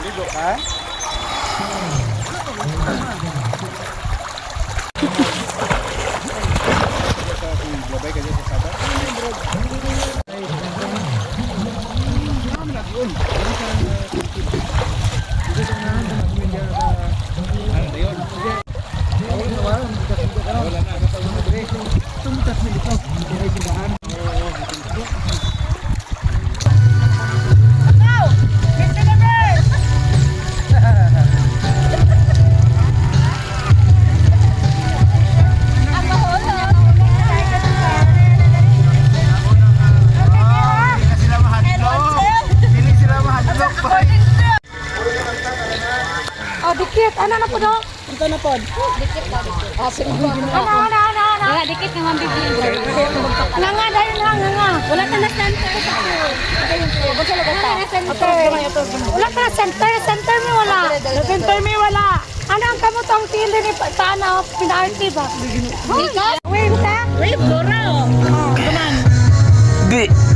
Ligo ka? Babay ka dyan sa saba? Hindi sila mahadlok. Hindi sila mahadlok. Oh, dikit. Ano na po do? Ito na pod. Dikit ba? Dikit. Ah, sige. Ano, ano, ano, ano? Wala, dikit nga mabibili. Nga nga, dahil nga, nga nga. Wala ka na center. Wala na center. Wala ka na center. Center mi wala. Center mi wala. Ano ang kamot ang tili ni Paano? Pinarty ba? Dikit? Wait, ta? Wait, Dora. Oh, kuman. Di.